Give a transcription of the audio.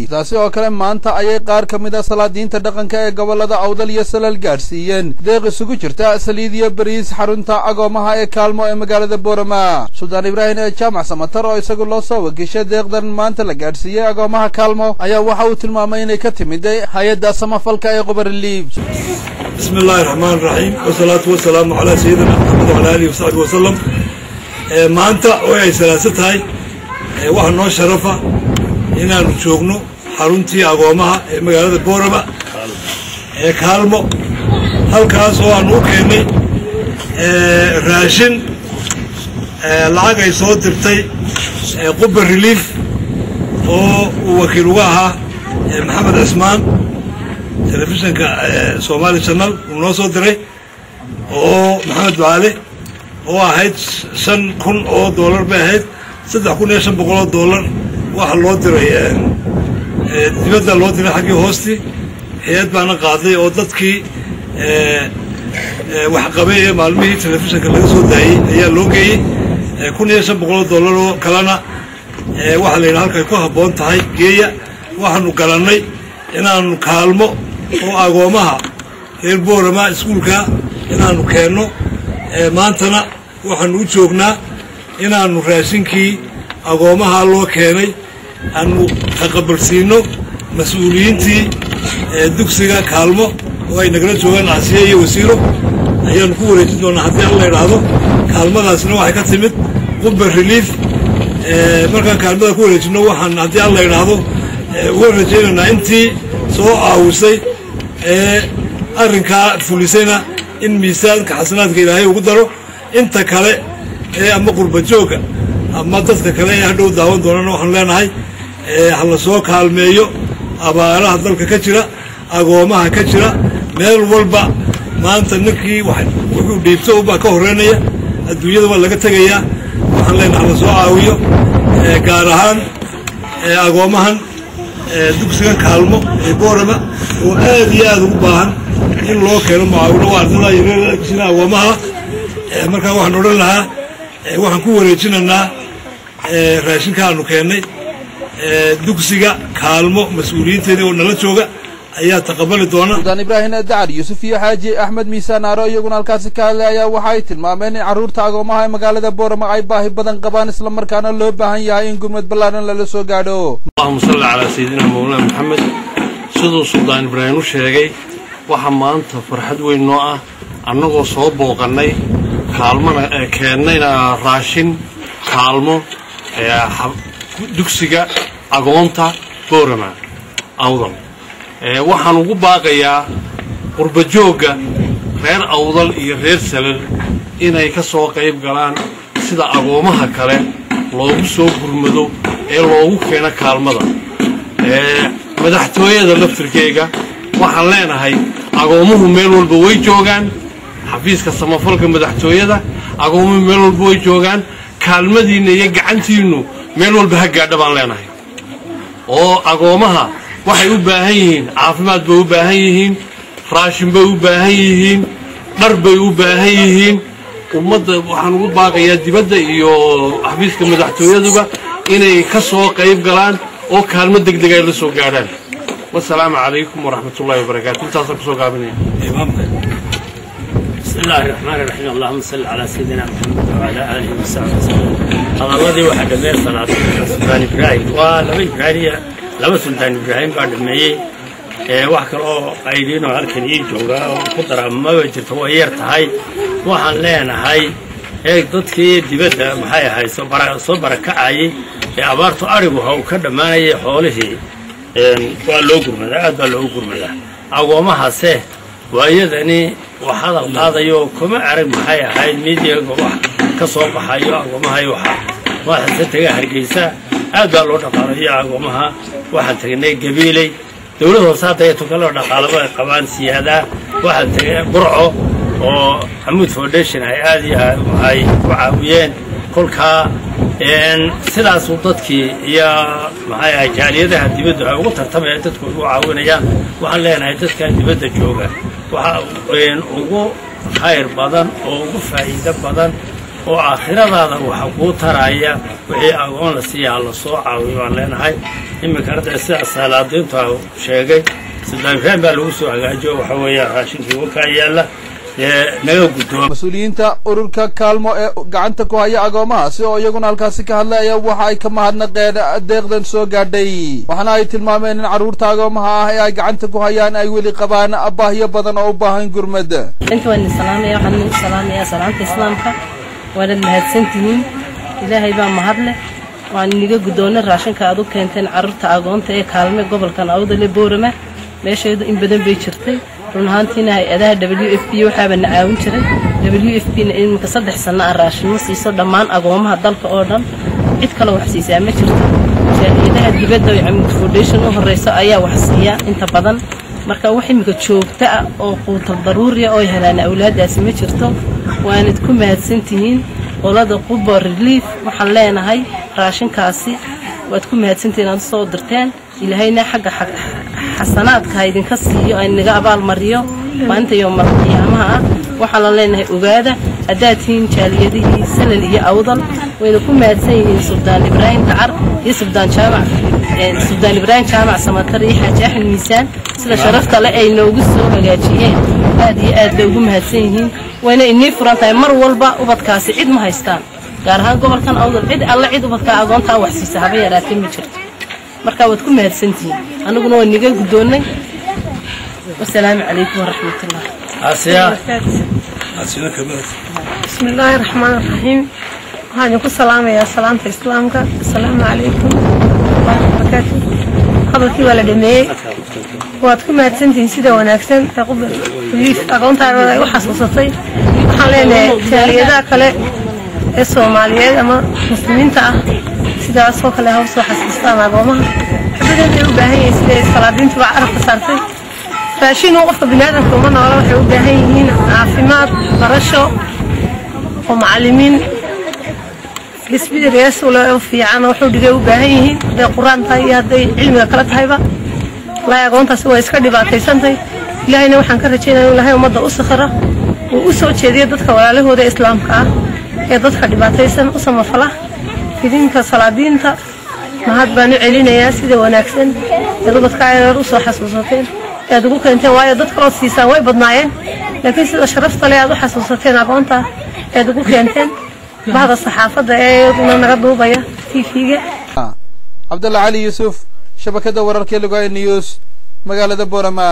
Taasi oo kale maanta ayay qaar ka mid a salaadiinta dhaqanka ee gobolada Awdal iyo Salal gaadhsiiyeen deeq isugu jirta saliid iyo bariis xarunta agoomaha ee Kaalmo ee magaalada Boorama. Suldaan Ibraahim ee Jaamac Samatar oo isagu loo soo wakiishay deeqdan maanta la gaadhsiiyey agoomaha Kaalmo ayaa waxa uu tilmaamay inay ka timiday hay-adda samafalka ee Quba Relief. بسم الله الرحمن الرحيم، والصلاة والسلام على سيدنا محمد وعلى آله وصحبه وسلم. Maanta oo ay salaaso tahay, waxaa noo sharafa inaanu joogno xaruntii agoomaha ee magaalada Boorama ee Kaalmo, halkaas oo aanu u keennay raashin lacag ay soo dirtay Quba Relief oo uu wakiil uga ahaa Maxamed Cismaan, telefishinka Somali Channel uu noo soo diray, oo Maxamed Ducaale, oo ahayd $5,000 bay ahayd. $3,500 waxaa loo diray dibadda, loo diray xaggii hoostii, hay-ad baana qaaday oo dadkii wax qabay ee maalmihii telefishinka laga soo daayey ayaa loo geeyey. $1,500 oo kalena waxaa la yidhaha halkay ku habboon tahay geeya. Waxaanu garannay inaanu Kaalmo oo agoomaha reer Boorama iskuulka inaanu keenno. Maantana waxaanu u joognaa inaanu raashinkii agoomaha loo keenay aanu taqabalsiino mas-uuliyiintii dugsiga Kaalmo oo ay nagala joogaan Casiye iyo Wasiiro ayaanu ku wareejin doonaa haddii Alla idhaahdo. Kaalmadaasna waxay ka timid Quba Relief. Markaan kaalmada ku wareejino, waxaan haddii Alla idhaahdo uga rajaynaynaa intii soo caawisay ee arrinkaa fulisayna in miisaanka xasanaadka Ilaahay ugu daro. Inta kale ee ama qurba joogga ama dadka kale ee hadhow daawan doonana waxaanu leenahay ha la soo kaalmeeyo abaaraha dalka ka jira, agoomaha ka jira meel walba. Maanta ninkii wuxuu dhiibto ubaa ka horreynaya, adduunyada waa laga tegayaa. Waxaan leenahay hala soo caawiyo, gaar ahaan agoomahan dugsigan Kaalmo ee Boorama oo aad iyo aada ugu baahan in loo keeno mucaawino. Waa ardada yareer sida agoomaha. Markaa waxaan odhan lahaa, waxaan ku wareejinaynaa raashinka aanu keennay dugsiga Kaalmo, mas-uuliyiinteedii oo nala jooga ayaa taqabali doona. Suldaan Ibraahim Dacar Yuusuf iyo Xaaji Axmed Miisaan Aaro iyaguna halkaasi ka hadlay ayaa waxay tilmaameen in carruurta agoomaha ee magaalada Boorama ay baahi badan qabaan, islamarkaana loo baahan yahay in gurmad ballaaran lala soo gaadho. Allahuma salli calaa sayidina mawlana Maxamed. Siduu Suldaan Ibraahim u sheegay, waxaa maanta farxad weyn noo ah annagoo soo booqannay Kaalmana keennayna raashin kaalmo dugsiga agoonta Boorama Awdal. Waxaan ugu baaqayaa qurbajoogga reer Awdal iyo reer Salal inay ka soo qayb galaan sida agoomaha kale loogu soo gurmado ee loogu keeno kaalmada. Madaxtooyada laftirkeega waxaan leenahay agoomuhu meel walba way joogaan, xafiiska samafalka madaxtooyada agoomuhu meel walba way joogaan, kaalmadiinna iyo gacantiinnu meel walba ha gaadha baan leenahay. Oo agoomaha waxay u baahan yihiin caafimaad bay u baahan yihiin, raashin bay u baahan yihiin, dhar bay u baahan yihiin. Ummadda waxaan ugu baaqayaa dibadda iyo xafiiska madaxtooyaduba inay ka soo qayb galaan oo kaalmo deg deg ay la soo gaadhaan. Wasalaamu calaykum waraxmat ullahi wabarakaatu. Intaasaan kusoo gaabinaya. بسم الله الرحمن الرحيم، اللهم صل على سيدنا محمد وعلى آله وصحبه وسلم. Hadaladii waxaa dhameeyey Suldaan Ibraahim, waa laba Ibraahimiya, laba Suldaan Ibraahim baa dhameeyey. Wax kale oo qaydiinoo halkan ii jooga oo ku dara maba jirto, way yar tahay. Waxaan leenahay eeg dadkii dibadda maxay ahayd soo barakacayay ee abaartu arigu ha uu ka dhammaanayay xoolihii, waa loo gurmadaa, aad baa loogu gurmadaa. Agoomahase waayadani wax hadal qaadayo kuma arag, maxay ahayd miidiyaga wax ka soo baxayo agoomaha. Waxa waxaan ka tegay Hargeysa, aad baa loo dhaqaalayo agoomaha. Waxaan tegnay Gabiiley, dowlad hoose hadda tukaloo dhaqaalaba ay qabaan siyaadaa. Waxaan tegay Burco oo Xamuud Foundation ay aad iyo ay ku caawiyeen. Kolkaa sidaasuu dadkii iyo maxay ahay jaaliyadaha dibadda ay ugu tartamayaan, dadku ugu caawinayaan. Waxaan leenahay dadkan dibadda jooga waxa ugu khayr badan oo ugu faa'iido badan Oo aakhiradaada waxa kuu taraya wixii agoon la siiya. Ha la soo caawiyo baan leenahay. Iminkana dee sida salaadiintu sheegay, Suldaan Ibraahim baa lagu soo hagaajiyo. Waxa weeyaan raashinkii wakaa yaalla dee naga guddoon. Mas-uuliyiinta ururka Kaalmo ee gacanta ku haya agoomahaasi oo iyaguna halkaasi ka hadlay ayaa waxa ay ka mahadnaqeen deeqdan soo gaadhay, waxaana ay tilmaameen in carruurta agoomaha ah ee ay gacanta ku hayaan ay weli qabaan baahiyo badan oo u baahan gurmad. Inta waan idin salaamaya, waxaan idin salaamayaa salaamta Islaamka. Waanad mahadsantihiin, Ilaahay baa mahad leh. Waan iniga guddoonnay raashinka aad u keenteen carruurta agoonta ee Kaalme, gobolkan Awdale, Boorama. Meesheedu in badan bay jirtay. Run ahaantiina hay-adaha WFP waxaaba na caawin jiray. WFP na iminka 3 sano ah raashin ma siiso dhammaan agoomaha dalka oo dhan. Cid kale wax siisaa ma jirto. Jaaliyadaha dibadda oo Camud Foundation u horeyso ayaa wax siiya inta badan. Marka wax iminka joogto ah oo quutal daruuriya oo helaan awlaadaasi ma jirto. Waanad ku mahadsantihiin qolada Qubo Relief. Waxaan leenahay raashinkaasi waad ku mahadsantihiin aad usoo dirteen. Ilaahayna xagga xasanaadka ha idinka siiyo, inaga abaalmariyo maalinta yoomal qiyaamaha ah. Waxaan la leenahay ogaada haddaad tihiin jaaliyadihii Salal iyo Awdal, wayna ku mahadsan yihiin Suldaan Ibraahim Dacar iyo Suldaan Jaamac, Suldaan Ibraahim Jaamac Samatar iyo Xaaji Axmed Miisaan, sida sharafta le ay noogu soo hagaajiyeen. Aad iyo aad bay ugu mahadsan yihiin, wayna inii furan tahay mar walba. Ubadkaasi cid ma haystaan, gaar ahaan gobolkan Awdal. Cid alle cid ubadka agoontaa wax siisa haba yaraatee ma jirto. Marka waad ku mahadsantihiin, aniguna waa niga guddoonnay. Wasalaamu calaykum waraxmatullah. Asiya. Bismi illaahi raxmaan raxiim. Waxaan idinku salaamayaa salaamta Islaamka. Asalaamu calaykum waraxmatullahi wabarakaatu. Hadalkii waa la dhameeyey. Waad ku mahadsantihiin sida wanaagsan ee Quba Relief agoontaada ay u xasuusatay. Waxaan leenahay jaaliyadaha kale ee Soomaaliyeed ama Muslimiinta ah sidaasoo kale ha usoo xasuustaan agoomaha. Xabadan bay u baahan yihiin, siday salaadiintuba carabka saartay. Raashin uu qofka biniaadamka uma noola. Waxay u baahan yihiin caafimaad, barasho oo macallimiin experience u leh oo fiican oo wuxuu dhigay u baahan yihiin, hadday Qur-aan tahay iyo hadday cilmiga kale tahayba. Wallaahi agoontaasi waa iska dhibaataysantahay. Ilaahayna waxaan ka rajaynaya inuu Ilaahay ummadda u sakhiro, uu u soo jeediyo dadka walaalahooda Islaamka ah ee dadka dhibaataysan u samafala. Fidinka salaadiinta mahad baan u celinayaa sida wanaagsan ee ubadka yaryar usoo xasuusateen ee aad ugu keenteen, waayo dad kalood siisaan way badnaayeen, laakiin sida sharafta leh aad u xasuusateen agoonta ead ugu keenteen. Bahda saxaafadda ee iyaguna naga duubaya TV-ga. Cabdalla Cali Yuusuf, shabakadda wararka Lugaaya News, magaalada Boorama.